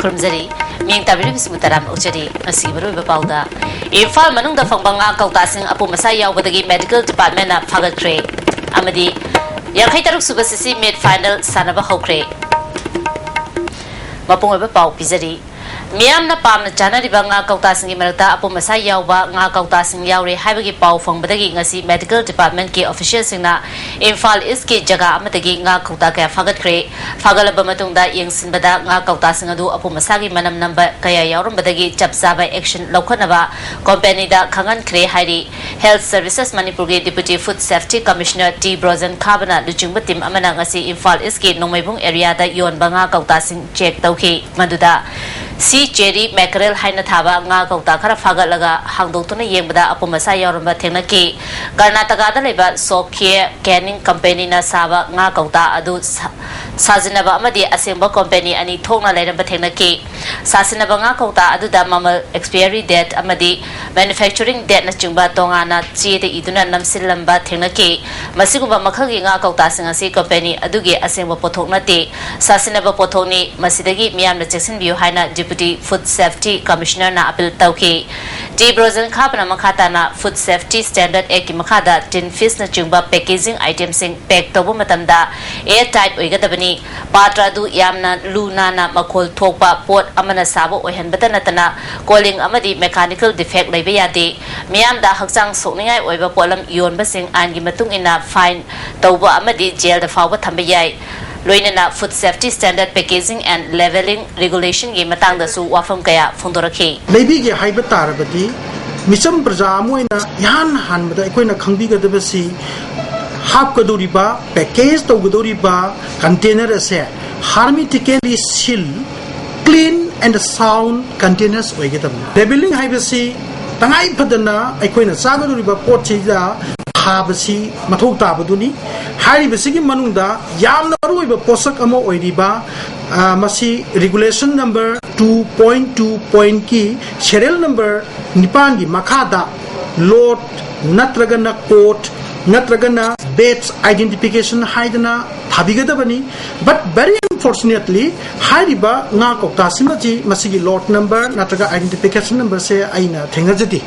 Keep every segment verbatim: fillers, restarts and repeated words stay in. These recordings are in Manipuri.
ꯈꯨꯔꯨꯝꯖꯔꯤ꯫ ꯃꯤꯡ ꯇꯥꯕꯤꯔꯤꯕꯁꯤꯡꯕꯨ ꯇꯔꯥꯝꯅ ꯑꯣꯛꯆꯔꯤ꯫ ꯉꯁꯤꯒꯤ ꯃꯔꯨꯑꯣꯏꯕ ꯄꯥꯎꯗ, ꯏꯝꯐꯥꯜ ꯃꯅꯨꯡꯗ ꯐꯪꯕ ꯉꯥ ꯀꯧꯇꯥꯁꯤꯡ ꯑꯄꯨꯝ ꯑꯁꯥ ꯌꯥꯎꯕꯗꯒꯤ medical department ꯅ ꯐꯥꯒꯠꯈ꯭ꯔꯦ꯫ ꯑꯃꯗꯤ ꯌꯥꯡꯈꯩ ꯇꯔꯨꯛ ꯁꯨꯕ CC meet final ꯁꯥꯟꯅꯕ ꯍꯧꯈ꯭ꯔꯦ꯫ ꯃꯄꯨꯡ ꯑꯣꯏꯕ ꯄꯥꯎ ꯄꯤꯖꯔꯤ꯫ ꯃꯤꯌꯥꯝꯅ ꯄꯥꯝꯅ ꯆꯥꯅꯔꯤꯕ ꯉꯥ ꯀꯧꯇꯥꯁꯤꯡꯒꯤ ꯃꯔꯛꯇ ꯑꯄꯨꯝ ꯑꯁꯥ ꯌꯥꯎꯕ ꯉꯥ ꯀꯧꯇꯥꯁꯤꯡ ꯌꯥꯎꯔꯦ ꯍꯥꯏꯕꯒꯤ ꯄꯥꯎ ꯐꯪꯕꯗꯒꯤ ꯉꯁꯤ medical department ꯀꯤ official ꯁꯤꯡꯅ ꯏꯝꯐꯥꯜ East ꯀꯤ ꯖꯒꯥ ꯑꯃꯗꯒꯤ ꯉꯥ ꯀꯧꯇꯥ ꯀꯌꯥ ꯐꯥꯒꯠꯈ꯭ꯔꯦ꯫ ꯐꯥꯒꯠꯂꯕ ꯃꯇꯨꯡꯗ ꯌꯦꯡꯁꯤꯟꯕꯗ ꯉꯥ ꯀꯧꯇꯥꯁꯤꯡ ꯑꯗꯨ ꯑꯄꯨꯝ ꯑꯁꯥꯒꯤ ꯃꯅꯝ ꯅꯝꯕ ꯀꯌꯥ ꯌꯥꯎꯔꯝꯕꯗꯒꯤ ꯆꯞ ꯆꯥꯕ action ꯂꯧꯈꯠꯅꯕ company ꯗ ꯈꯪꯍꯟꯈ꯭ꯔꯦ ꯍꯥꯏꯔꯤ꯫ Health Services ꯃꯅꯤꯄꯨꯔꯒꯤ Deputy Food Safety Commissioner T Brojen ꯈꯥꯕꯅ ꯂꯨꯆꯤꯡꯕ team ꯑꯃꯅ ꯉꯁꯤ ꯏꯝꯐꯥꯜ East ꯀꯤ ꯅꯣꯡꯃꯩꯕꯨꯡ area ꯗ ꯌꯣꯟꯕ ꯉꯥ ꯀꯧꯇꯥꯁꯤꯡ check ꯇꯧꯈꯤ꯫ ꯃꯗꯨꯗ sea cherry mackerel ꯍꯥꯏꯅ ꯊꯥꯕ ꯉꯥ ꯀꯧꯇꯥ ꯈꯔ ꯐꯥꯒꯠꯂꯒ ꯍꯥꯡꯗꯣꯛꯇꯨꯅ ꯌꯦꯡꯕꯗ ꯑꯄꯨꯝ ꯑꯁꯥ ꯌꯥꯎꯔꯝꯕ ꯊꯦꯡꯅꯈꯤ꯫ ꯀꯔꯅꯥꯇꯀꯥꯗ ꯂꯩꯕ ꯁꯣꯈꯤꯌꯦ ꯀꯦꯅꯤꯡ company ꯅ ꯁꯥꯕ ꯉꯥ ꯀꯧꯇꯥ ꯑꯗꯨ ꯁꯥ-, ꯁꯥꯖꯤꯟꯅꯕ ꯑꯃꯗꯤ ꯑꯁꯦꯡꯕ company ꯑꯅꯤ ꯊꯣꯛꯅ ꯂꯩꯔꯝꯕ ꯊꯦꯡꯅꯈꯤ꯫ ꯁꯥꯁꯤꯟꯅꯕ ꯉꯥ ꯀꯧꯇꯥ ꯑꯗꯨꯗ ꯃꯃꯜ, expiry date ꯑꯃꯗꯤ manufacturing date ꯅꯆꯤꯡꯕ ꯇꯣꯉꯥꯟꯅ ꯆꯦꯗ ꯏꯗꯨꯅ ꯅꯝꯁꯤꯜꯂꯝꯕ ꯊꯦꯡꯅꯈꯤ꯫ ꯃꯁꯤꯒꯨꯝꯕ ꯃꯈꯜꯒꯤ ꯉꯥ ꯀꯧꯇꯥꯁꯤꯡ ꯑꯁꯤ company ꯑꯗꯨꯒꯤ ꯑꯁꯦꯡꯕ ꯄꯣꯠꯊꯣꯛ ꯅꯠꯇꯦ, ꯁꯥꯁꯤꯟꯅꯕ ꯄꯣꯠꯊꯣꯛꯅꯤ꯫ ꯃꯁꯤꯗꯒꯤ ꯃꯤꯌꯥꯝꯅ ꯆꯦꯛꯁꯤꯟꯕꯤꯌꯨ ꯍꯥꯏꯅ Deputy Food Safety Commissioner ꯅ appeal ꯇꯧꯈꯤ꯫ ꯇꯤ ꯕ꯭ꯔꯣꯖꯟ ꯈꯥꯕꯅ ꯃꯈꯥ ꯇꯥꯅ Food Safety Standard Act ꯀꯤ ꯃꯈꯥꯗ tin fish ꯅꯆꯤꯡꯕ packaging item ꯁꯤꯡ pack ꯇꯧꯕ ꯃꯇꯝꯗ air tight ꯑꯣꯏꯒꯗꯕꯅꯤ꯫ ꯄꯥꯇ꯭ꯔ ꯑꯗꯨ ꯌꯥꯝꯅ ꯂꯨ ꯅꯥꯟꯅ ꯃꯈꯣꯜ ꯊꯣꯛꯄ ꯄꯣꯠ ꯑꯃꯅ ꯁꯥꯕ ꯑꯣꯏꯍꯟꯕꯇ ꯅꯠꯇꯅ ꯀꯣꯂꯤꯡ ꯑꯃꯗꯤ mechanical defect ꯂꯩꯕ ꯌꯥꯗꯦ꯫ ꯃꯤꯌꯥꯝꯗ ꯍꯛꯆꯥꯡ ꯁꯣꯛꯅꯤꯡꯉꯥꯏ ꯑꯣꯏꯕ ꯄꯣꯠꯂꯝ ꯌꯣꯟꯕꯁꯤꯡ ꯑꯥꯏꯟꯒꯤ ꯃꯇꯨꯡ ꯏꯟꯅ fine ꯇꯧꯕ ꯑꯃꯗꯤ jail ꯗ ꯐꯥꯎꯕ ꯊꯝꯕ ꯌꯥꯏ꯫ ꯂꯣꯏꯅꯅ Food Safety Standard, Packaging and Labelling Regulation ꯒꯤ ꯃꯇꯥꯡꯗꯁꯨ ꯋꯥꯐꯝ ꯀꯌꯥ ꯐꯣꯡꯗꯣꯔꯛꯈꯤ꯫ ꯂꯩꯕꯤꯒꯦ ꯍꯥꯏꯕ ꯇꯥꯔꯕꯗꯤ, ꯃꯤꯆꯝ ꯄ꯭ꯔꯖꯥ ꯑꯃ ꯑꯣꯏꯅ ꯏꯍꯥꯟ ꯍꯥꯟꯕꯗ ꯑꯩꯈꯣꯏꯅ ꯈꯪꯕꯤꯒꯗꯕꯁꯤ, ꯍꯥꯞꯀꯗꯧꯔꯤꯕ, package ꯇꯧꯒꯗꯧꯔꯤꯕ container ꯑꯁꯦ hermetically seal, clean and sound containers ꯑꯣꯏꯒꯗꯕꯅꯤ꯫ Labelling ꯍꯥꯏꯕꯁꯤ ꯇꯉꯥꯏ ꯐꯗꯅ ꯑꯩꯈꯣꯏꯅ ꯆꯥꯒꯗꯧꯔꯤꯕ ꯄꯣꯠꯁꯤꯗ ꯊꯥꯕꯁꯤ ꯃꯊꯧ ꯇꯥꯕꯗꯨꯅꯤ꯫ ꯍꯥꯏꯔꯤꯕꯁꯤꯒꯤ ꯃꯅꯨꯡꯗ ꯌꯥꯝꯅ ꯃꯔꯨꯑꯣꯏꯕ ꯄꯣꯠꯁꯛ ꯑꯃ ꯑꯣꯏꯔꯤꯕ, ꯑ, ꯃꯁꯤ regulation number two point two point ꯀꯤ serial number ꯅꯤꯄꯥꯟꯒꯤ ꯃꯈꯥꯗ lot ꯅꯠꯇ꯭ꯔꯒꯅ code ꯅꯠꯇ꯭ꯔꯒꯅ batch identification ꯍꯥꯏꯗꯅ ꯊꯥꯕꯤꯒꯗꯕꯅꯤ꯫ But very Fortunately, ꯍꯥꯏꯔꯤꯕ ꯉꯥ ꯀꯧꯇꯥꯁꯤꯃꯗꯤ ꯃꯁꯤꯒꯤ lot number ꯅꯠꯇ꯭ꯔꯒ identification number ꯁꯦ ꯑꯩꯅ ꯊꯦꯡꯅꯖꯗꯦ꯫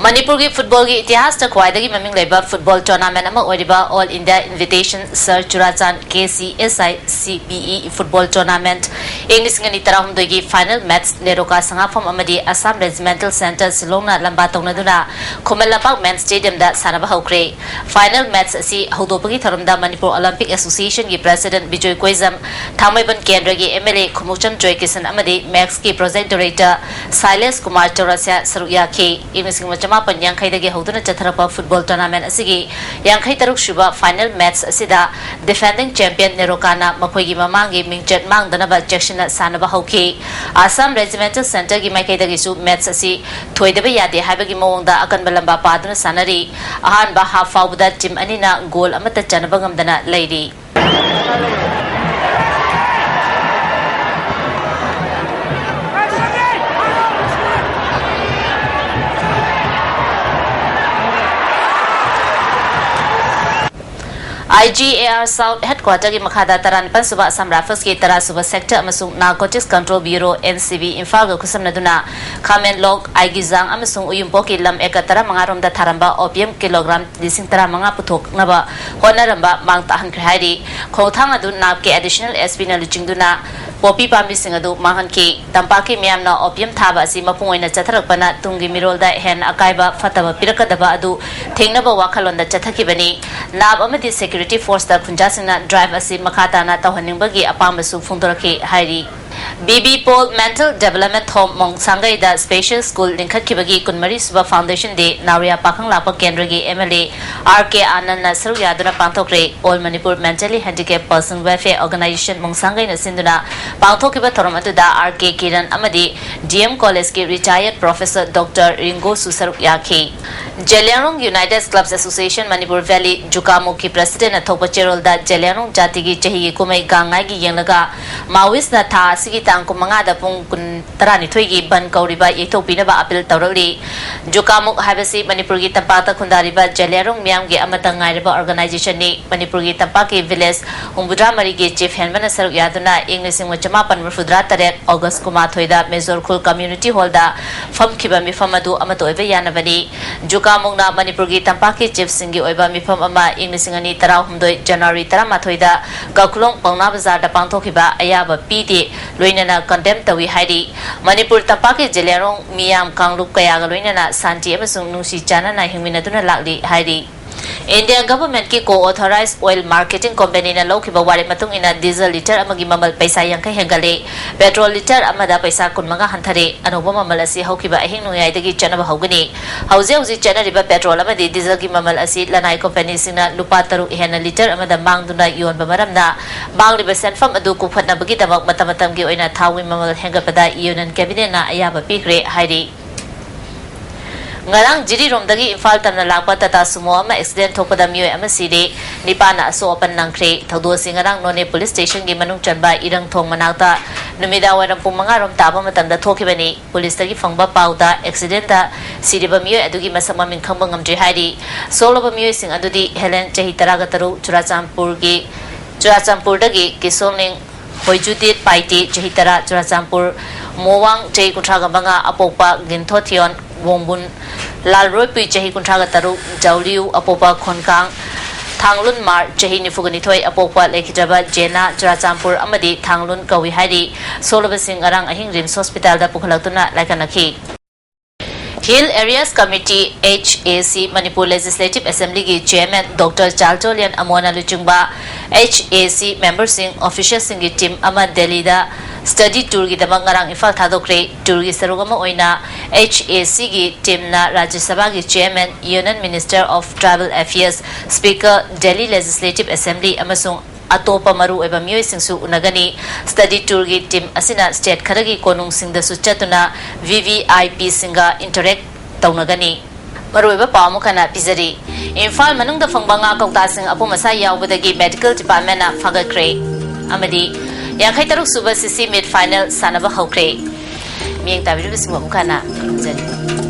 ꯃꯅꯤꯄꯨꯔꯒꯤ ꯐꯨꯠꯕꯣꯜꯒꯤ ꯏꯇꯤꯍꯥꯁꯇ ꯈ꯭ꯋꯥꯏꯗꯒꯤ ꯃꯃꯤꯡ ꯂꯩꯕ ꯐꯨꯠꯕꯣꯜ ꯇꯣꯔꯅꯥꯃꯦꯟ ꯑꯃ ꯑꯣꯏꯔꯤꯕ All India Invitation Sir Churachandpur K C S I C B E football tournament ꯏꯪ ꯂꯤꯁꯤꯡ ꯑꯅꯤ ꯇꯔꯥꯍꯨꯝꯗꯣꯏꯒꯤ ꯐꯥꯏꯅꯦꯜ ꯃꯦꯠꯆ ꯅꯦꯔꯣꯀꯥ ꯁꯉꯥꯐꯝ ꯑꯃꯗꯤ ꯑꯁꯥꯝ ꯔꯦꯖꯤꯃꯦꯟꯇꯦꯜ ꯁꯦꯟꯇꯔ ꯁꯤꯂꯣꯡꯅ ꯂꯝꯕꯥ ꯇꯧꯅꯗꯨꯅ ꯈꯨꯃꯟ ꯂꯝꯄꯥꯛ ꯃꯦꯟ ꯁ꯭ꯇꯦꯗꯤꯌꯝꯗ ꯁꯥꯟꯅꯕ ꯍꯧꯈ꯭ꯔꯦ꯫ ꯐꯥꯏꯅꯦꯜ ꯃꯦꯠꯆ ꯑꯁꯤ ꯍꯧꯗꯣꯛꯄꯒꯤ ꯊꯧꯔꯝꯗ ꯃꯅꯤꯄꯨꯔ ꯑꯣꯂꯤꯝꯄꯤꯛ ꯑꯦꯁꯣꯁꯤꯌꯦꯁꯟꯒꯤ ꯄ꯭ꯔꯦꯁꯤꯗꯦꯟꯠ ꯕꯤꯖꯣꯏ ꯀꯣꯏꯖꯝ, ꯊꯥꯡꯃꯩꯕꯟ ꯀꯦꯟꯗ꯭ꯔꯒꯤ M L A ꯈꯨꯃꯨꯛꯆꯝ ꯖꯣꯏꯀꯤꯁꯟ ꯑꯃꯗꯤ ꯃꯦꯛꯁꯀꯤ ꯄ꯭ꯔꯣꯖꯦꯛ ꯗꯥꯏꯔꯦꯛꯇꯔ ꯁꯥꯏꯂꯦꯁ ꯀꯨꯃꯥꯔ ꯆꯧꯔꯁꯤꯌꯥ ꯁꯔꯨꯛ ꯌꯥꯈꯤ꯫ ꯏꯪ ꯂꯤꯁꯤꯡ ꯑꯃ ꯆꯃꯥꯄꯟ ꯌꯥꯡꯈꯩꯗꯒꯤ ꯍꯧꯗꯨꯅ ꯆꯠꯊꯔꯛꯄ ꯐꯨꯠꯕꯣꯜ ꯇꯣꯔꯅꯥꯃꯦꯟ ꯑꯁꯤꯒꯤ ꯌꯥꯡꯈꯩ ꯇꯔꯨꯛ ꯁꯨꯕ ꯐꯥꯏꯅꯦꯜ ꯃꯦꯠꯆ ꯑꯁꯤꯗ ꯗꯤꯐꯦꯟꯗꯤꯡ ꯆꯦꯝꯄꯤꯌꯟ ꯅꯦꯔꯣꯀꯥꯅ ꯃꯈꯣꯏꯒꯤ ꯃꯃꯥꯡꯒꯤ ꯃꯤꯡꯆꯠ ꯃꯥꯡꯗꯅꯕ ꯆꯦꯛꯁꯤꯟꯅ ꯁꯥꯟꯅꯕ ꯍꯧꯈꯤ꯫ ꯑꯁꯥꯝ ꯔꯦꯖꯤꯃꯦꯟꯇꯦꯜ ꯁꯦꯟꯇꯔꯒꯤ ꯃꯥꯏꯀꯩꯗꯒꯤꯁꯨ ꯃꯦꯠꯆ ꯑꯁꯤ ꯊꯣꯏꯗꯕ ꯌꯥꯗꯦ ꯍꯥꯏꯕꯒꯤ ꯃꯑꯣꯡꯗ ꯑꯀꯟꯕ ꯂꯝꯕꯥ ꯄꯥꯗꯨꯅ ꯁꯥꯟꯅꯔꯤ꯫ ꯑꯍꯥꯟꯕ ꯍꯥꯞ ꯐꯥꯎꯕꯗ ꯇꯤꯝ ꯑꯅꯤꯅ ꯒꯣꯜ ꯑꯃꯠꯇ ꯆꯟꯅꯕ ꯉꯝꯗꯅ ꯂꯩꯔꯤ꯫ I G A R South Headquarter ꯒꯤ ꯃꯈꯥꯗ ꯇꯔꯥꯅꯤꯄꯥꯟ ꯁꯨꯕ Assam Rifles ꯀꯤ ꯇꯔꯥ ꯁꯨꯕ Sector ꯑꯃꯁꯨꯡ Narcotics Control Bureau, N C B, ꯏꯝꯐꯥꯜꯒ ꯈꯨꯠꯁꯝꯅꯗꯨꯅ ꯈꯥꯃꯦꯟꯂꯣꯛ, ꯑꯥꯏꯒꯤꯖꯥꯡ ꯑꯃꯁꯨꯡ ꯎꯌꯨꯝꯄꯣꯛꯀꯤ ꯂꯝ acre ꯇꯔꯥꯃꯉꯥ ꯔꯣꯝꯗ ꯊꯥꯔꯝꯕ opium kilogram ꯂꯤꯁꯤꯡ ꯇꯔꯥꯃꯉꯥ ꯄꯨꯊꯣꯛꯅꯕ ꯍꯣꯠꯅꯔꯝꯕ ꯃꯥꯡ ꯇꯥꯛꯍꯟꯈ꯭ꯔꯦ ꯍꯥꯏꯔꯤ꯫ ꯈꯣꯡꯊꯥꯡ ꯑꯗꯨ ꯅꯥꯞꯀꯤ Additional S P ꯅ ꯂꯨꯆꯤꯡꯗꯨꯅ ꯄꯣꯄꯤ ꯄꯥꯝꯕꯤꯁꯤꯡ ꯑꯗꯨ ꯃꯥꯡꯍꯟꯈꯤ꯫ ꯇꯝꯄꯥꯛꯀꯤ ꯃꯤꯌꯥꯝꯅ opium ꯊꯥꯕ ꯑꯁꯤ ꯃꯄꯨꯡ ꯑꯣꯏꯅ ꯆꯠꯊꯔꯛꯄꯅ ꯇꯨꯡꯒꯤ ꯃꯤꯔꯣꯜꯗ ꯍꯦꯟꯅ ꯑꯀꯥꯏꯕ ꯐꯠꯇꯕ ꯄꯤꯔꯛꯀꯗꯕ ꯑꯗꯨ ꯊꯦꯡꯅꯕ ꯋꯥꯈꯜꯂꯣꯟꯗ ꯆꯠꯊꯈꯤꯕꯅꯤ꯫ ꯅꯥꯞ ꯑꯃꯗꯤ security force ꯇ ꯈꯨꯟꯖꯥꯁꯤꯡꯅ drive ꯑꯁꯤ ꯃꯈꯥ ꯇꯥꯅ ꯇꯧꯍꯟꯅꯤꯡꯕꯒꯤ ꯑꯄꯥꯝꯕꯁꯨ ꯐꯣꯡꯗꯣꯔꯛꯈꯤ ꯍꯥꯏꯔꯤ꯫ B B Paul Mental Development Home ꯃꯣꯡꯁꯥꯡꯒꯩꯗ special school ꯂꯤꯡꯈꯠꯈꯤꯕꯒꯤ ꯀꯨꯟꯃꯔꯤ ꯁꯨꯕ Foundation Day ꯅꯥꯎꯔꯤꯌꯥ ꯄꯥꯈꯪ ꯂꯥꯛꯄ ꯀꯦꯟꯗ꯭ꯔꯒꯤ M L A R K ꯑꯥꯅꯟꯗꯅ ꯁꯔꯨꯛ ꯌꯥꯗꯨꯅ ꯄꯥꯡꯊꯣꯛꯈ꯭ꯔꯦ꯫ All Manipur Mentally Handicapped Person Welfare Organization ꯃꯣꯡꯁꯥꯡꯒꯩꯅ ꯁꯤꯟꯗꯨꯅ ꯄꯥꯡꯊꯣꯛꯈꯤꯕ ꯊꯧꯔꯝ ꯑꯗꯨꯗ R K Kiran ꯑꯃꯗꯤ D M College ꯀꯤ retired professor Doctor ꯔꯤꯡꯒꯣꯁꯨ ꯁꯔꯨꯛ ꯌꯥꯈꯤ꯫ Zeliangrong United Clubs Association Manipur Valley, JUCAMO ꯀꯤ president ꯅ ꯊꯣꯛꯄ ꯆꯦꯔꯣꯜꯗ ꯖꯦꯂꯤꯌꯥꯡꯔꯣꯡ ꯖꯥꯇꯤꯒꯤ ꯆꯍꯤꯒꯤ ꯀꯨꯝꯍꯩ ꯒꯥꯡ ꯉꯥꯏꯒꯤ ꯌꯦꯡꯂꯒ Maoist ꯅ ꯊꯥ ꯑꯁꯤꯒꯤ ꯇꯥꯡ ꯀꯨꯟꯃꯉꯥꯗ ꯄꯨꯡ ꯀꯨꯟ, ꯇꯔꯥꯅꯤꯊꯣꯏꯒꯤ ꯕꯟ ꯀꯧꯔꯤꯕ ꯌꯩꯊꯣꯛꯄꯤꯅꯕ ꯑꯥꯄꯤꯜ ꯇꯧꯔꯛꯂꯤ꯫ ꯖꯨꯀꯥꯃꯨꯛ ꯍꯥꯏꯕꯁꯤ ꯃꯅꯤꯄꯨꯔꯒꯤ ꯇꯝꯄꯥꯛꯇ ꯈꯨꯟꯗꯥꯔꯤꯕ ꯖꯂꯤꯌꯥꯡꯔꯣꯡ ꯃꯤꯌꯥꯝꯒꯤ ꯑꯃꯠꯇ ꯉꯥꯏꯔꯕ organization ꯅꯤ꯫ ꯃꯅꯤꯄꯨꯔꯒꯤ ꯇꯝꯄꯥꯛꯀꯤ village ꯍꯨꯝꯐꯨꯇꯔꯥ ꯃꯔꯤꯒꯤ chief ꯍꯦꯟꯕꯅ ꯁꯔꯨꯛ ꯌꯥꯗꯨꯅ ꯏꯪ ꯂꯤꯁꯤꯡ ꯑꯃ ꯆꯃꯥꯄꯟ ꯃꯔꯤꯐꯨꯇꯔꯥ ꯇꯔꯦꯠ August ꯀꯨꯟꯃꯥꯊꯣꯏꯗ ꯃꯦꯖꯣꯔ ꯈꯨꯜ community hall ꯗ ꯐꯝꯈꯤꯕ ꯃꯤꯐꯝ ꯑꯗꯨ ꯑꯃꯠꯇ ꯑꯣꯏꯕ ꯌꯥꯅꯕꯅꯤ꯫ ꯖꯨꯀꯥꯃꯨꯛꯅ ꯃꯅꯤꯄꯨꯔꯒꯤ ꯇꯝꯄꯥꯛꯀꯤ chief ꯁꯤꯡꯒꯤ ꯑꯣꯏꯕ ꯃꯤꯐꯝ ꯑꯃ ꯏꯪ ꯂꯤꯁꯤꯡ ꯑꯅꯤ ꯇꯔꯥꯍꯨꯝꯗꯣꯏ January ꯇꯔꯥꯃꯥꯊꯣꯏꯗ ꯀꯥꯈꯨꯂꯣꯡ ꯄꯥꯎꯅꯥ ꯕꯖꯥꯔꯗ ꯄꯥꯡꯊꯣꯛꯈꯤꯕ ꯑꯌꯥꯕ ꯄꯤꯗꯦ, ꯂꯣꯏꯅꯅ condemn ꯇꯧꯏ ꯍꯥꯏꯔꯤ꯫ ꯃꯅꯤꯄꯨꯔ ꯇꯝꯄꯥꯛꯀꯤ ꯖꯂꯤꯌꯥꯡꯔꯣꯡ ꯃꯤꯌꯥꯝ ꯀꯥꯡꯂꯨꯞ ꯀꯌꯥꯒ ꯂꯣꯏꯅꯅ ꯁꯥꯟꯇꯤ ꯑꯃꯁꯨꯡ ꯅꯨꯡꯁꯤ ꯆꯥꯟꯅꯅ ꯍꯤꯡꯃꯤꯟꯅꯗꯨꯅ ꯂꯥꯛꯂꯤ ꯍꯥꯏꯔꯤ꯫ Indian government ꯀꯤ co-authorized oil marketing company ꯅ ꯂꯧꯈꯤꯕ ꯋꯥꯔꯦꯞ ꯃꯇꯨꯡ ꯏꯟꯅ diesel litre ꯑꯃꯒꯤ ꯃꯃꯜ ꯄꯩꯁꯥ ꯌꯥꯡꯈꯩ ꯍꯦꯟꯒꯠꯂꯦ꯫ Petrol litre ꯑꯃꯗ ꯄꯩꯁꯥ ꯀꯨꯟꯃꯉꯥ ꯍꯟꯊꯔꯦ꯫ ꯑꯅꯧꯕ ꯃꯃꯜ ꯑꯁꯤ ꯍꯧꯈꯤꯕ ꯑꯍꯤꯡ ꯅꯣꯡꯌꯥꯏꯗꯒꯤ ꯆꯠꯅꯕ ꯍꯧꯒꯅꯤ꯫ ꯍꯧꯖꯤꯛ ꯍꯧꯖꯤꯛ ꯆꯠꯅꯔꯤꯕ petrol ꯑꯃꯗꯤ diesel ꯒꯤ ꯃꯃꯜ ꯑꯁꯤ ꯂꯅꯥꯏ company ꯁꯤꯡꯅ ꯂꯨꯄꯥ ꯇꯔꯨꯛ ꯍꯦꯟꯅ litre ꯑꯃꯗ ꯃꯥꯡꯗꯨꯅ ꯌꯣꯟꯕ ꯃꯔꯝꯅ ꯃꯥꯡꯂꯤꯕ ꯁꯦꯟꯐꯝ ꯑꯗꯨ ꯀꯨꯞꯈꯠꯅꯕꯒꯤꯗꯃꯛ ꯃꯇꯝ ꯃꯇꯝꯒꯤ ꯑꯣꯏꯅ ꯊꯥꯎꯒꯤ ꯃꯃꯜ ꯍꯦꯟꯒꯠꯄꯗ union cabinet ꯅ ꯑꯌꯥꯕ ꯄꯤꯈ꯭ꯔꯦ ꯍꯥꯏꯔꯤ꯫ ꯉꯔꯥꯡ ꯖꯤꯔꯤꯔꯣꯝꯗꯒꯤ ꯏꯝꯐꯥꯜ ꯇꯝꯅ ꯂꯥꯛꯄ Tata Sumo ꯑꯃ accident ꯊꯣꯛꯄꯗ ꯃꯤꯑꯣꯏ ꯑꯃ ꯁꯤꯔꯦ, ꯅꯤꯄꯥꯟꯅ ꯑꯁꯣꯛ ꯑꯄꯟ ꯅꯪꯈ꯭ꯔꯦ꯫ ꯊꯧꯗꯣꯛ ꯑꯁꯤ ꯉꯔꯥꯡ ꯅꯣꯅꯦ police station ꯒꯤ ꯃꯅꯨꯡ ꯆꯟꯕ ꯏꯔꯪꯊꯣꯡ ꯃꯅꯥꯛꯇ ꯅꯨꯃꯤꯗꯥꯡ ꯋꯥꯏꯔꯝ ꯄꯨꯡ ꯃꯉꯥ ꯔꯣꯝ ꯇꯥꯕ ꯃꯇꯝꯗ ꯊꯣꯛꯈꯤꯕꯅꯤ꯫ Police ꯇꯒꯤ ꯐꯪꯕ ꯄꯥꯎꯗ accident ꯇ ꯁꯤꯔꯤꯕ ꯃꯤꯑꯣꯏ ꯑꯗꯨꯒꯤ ꯃꯁꯛ ꯃꯃꯤꯡ ꯈꯪꯕ ꯉꯝꯗ꯭ꯔꯤ ꯍꯥꯏꯔꯤ꯫ ꯁꯣꯛꯂꯕ ꯃꯤꯑꯣꯏꯁꯤꯡ ꯑꯗꯨꯗꯤ ꯍꯦꯂꯦꯟ, ꯆꯍꯤ ꯇꯔꯥꯒ ꯇꯔꯨꯛ, ꯆꯨꯔꯥꯆꯥꯟꯄꯨꯔꯒꯤ, ꯆꯨꯔꯥꯆꯥꯟꯄꯨꯔꯗꯒꯤ ꯀꯤꯁꯣꯡꯂꯤꯡ ꯍꯣꯏꯖꯨꯗꯤꯠ ꯄꯥꯏꯇꯦ, ꯆꯍꯤ ꯇꯔꯥ, ꯆꯨꯔꯥꯆꯥꯟꯄꯨꯔ, ꯃꯣꯋꯥꯡ, ꯆꯍꯤ ꯀꯨꯟꯊ꯭ꯔꯥꯒ ꯃꯉꯥ, ꯑꯄꯣꯛꯄ ꯒꯤꯟꯊꯣꯊꯤꯌꯣꯟ ꯋꯣꯡꯕꯨꯟ, ꯂꯥꯜꯔꯣꯏꯄꯨꯏ, ꯆꯍꯤ ꯀꯨꯟꯊ꯭ꯔꯥꯒ ꯇꯔꯨꯛ, ꯖꯥꯎꯂꯤꯎ, ꯑꯄꯣꯛꯄ ꯈꯣꯟꯀꯥꯡ, ꯊꯥꯡꯂꯨꯟ ꯃꯥꯔ, ꯆꯍꯤ ꯅꯤꯐꯨꯒ ꯅꯤꯊꯣꯏ, ꯑꯄꯣꯛꯄ ꯂꯩꯈꯤꯗ꯭ꯔꯕ ꯖꯦꯅꯥ, ꯆꯨꯔꯥꯆꯥꯟꯄꯨꯔ ꯑꯃꯗꯤ ꯊꯥꯡꯂꯨꯟ ꯀꯧꯏ ꯍꯥꯏꯔꯤ꯫ ꯁꯣꯛꯂꯕꯁꯤꯡ ꯉꯔꯥꯡ ꯑꯍꯤꯡ ꯔꯤꯝꯁ ꯍꯣꯁꯄꯤꯇꯥꯜꯗ ꯄꯨꯈꯠꯂꯛꯇꯨꯅ ꯂꯥꯏꯀꯠꯅꯈꯤ꯫ Hill Areas Committee, H A C, Manipur Legislative Assembly ꯒꯤ Chairman Doctor ꯆꯥꯔꯆꯣꯂꯤꯌꯟ ꯑꯃꯣꯟꯅ ꯂꯨꯆꯤꯡꯕ H A C member ꯁꯤꯡ, official ꯁꯤꯡꯒꯤ team ꯑꯃ ꯗꯦꯜꯂꯤꯗ study tour ꯒꯤꯗꯃꯛ ꯉꯔꯥꯡ ꯏꯝꯐꯥꯜ ꯊꯥꯗꯣꯛꯈ꯭ꯔꯦ꯫ Tour ꯒꯤ ꯁꯔꯨꯛ ꯑꯃ ꯑꯣꯏꯅ H A C ꯒꯤ team ꯅ ꯔꯥꯖ꯭ꯌ ꯁꯚꯥꯒꯤ Chairman, Union Minister of Tribal Affairs, Speaker, Delhi Legislative Assembly ꯑꯃꯁꯨꯡ ꯑꯇꯣꯞꯄ ꯃꯔꯨꯑꯣꯏꯕ ꯃꯤꯑꯣꯏꯁꯤꯡꯁꯨ ꯎꯅꯒꯅꯤ꯫ Study tour ꯒꯤ team ꯑꯁꯤꯅ state ꯈꯔꯒꯤ ꯀꯣꯅꯨꯡꯁꯤꯡꯗꯁꯨ ꯆꯠꯇꯨꯅ V V I P ꯁꯤꯡꯒ interact ꯇꯧꯅꯒꯅꯤ꯫ ꯃꯔꯨꯑꯣꯏꯕ ꯄꯥꯎ ꯑꯃꯨꯛ ꯍꯟꯅ ꯄꯤꯖꯔꯤ꯫ ꯏꯝꯐꯥꯜ ꯃꯅꯨꯡꯗ ꯐꯪꯕ ꯉꯥ ꯀꯧꯇꯥꯁꯤꯡ ꯑꯄꯨꯝ ꯑꯁꯥ ꯌꯥꯎꯕꯗꯒꯤ medical department ꯅ ꯐꯥꯒꯠꯈ꯭ꯔꯦ꯫ ꯑꯃꯗꯤ ꯌꯥꯡꯈꯩ ꯇꯔꯨꯛ ꯁꯨꯕ ꯁꯤꯁꯤ ꯃꯤꯠ ꯐꯥꯏꯅꯦꯜ ꯁꯥꯟꯅꯕ ꯍꯧꯈ꯭ꯔꯦ꯫ ꯃꯤꯠꯌꯦꯡ ꯇꯥꯕꯤꯔꯤꯕꯁꯤꯡꯕꯨ ꯑꯃꯨꯛ ꯍꯟꯅ ꯈꯨꯔꯨꯝꯖꯔꯤ꯫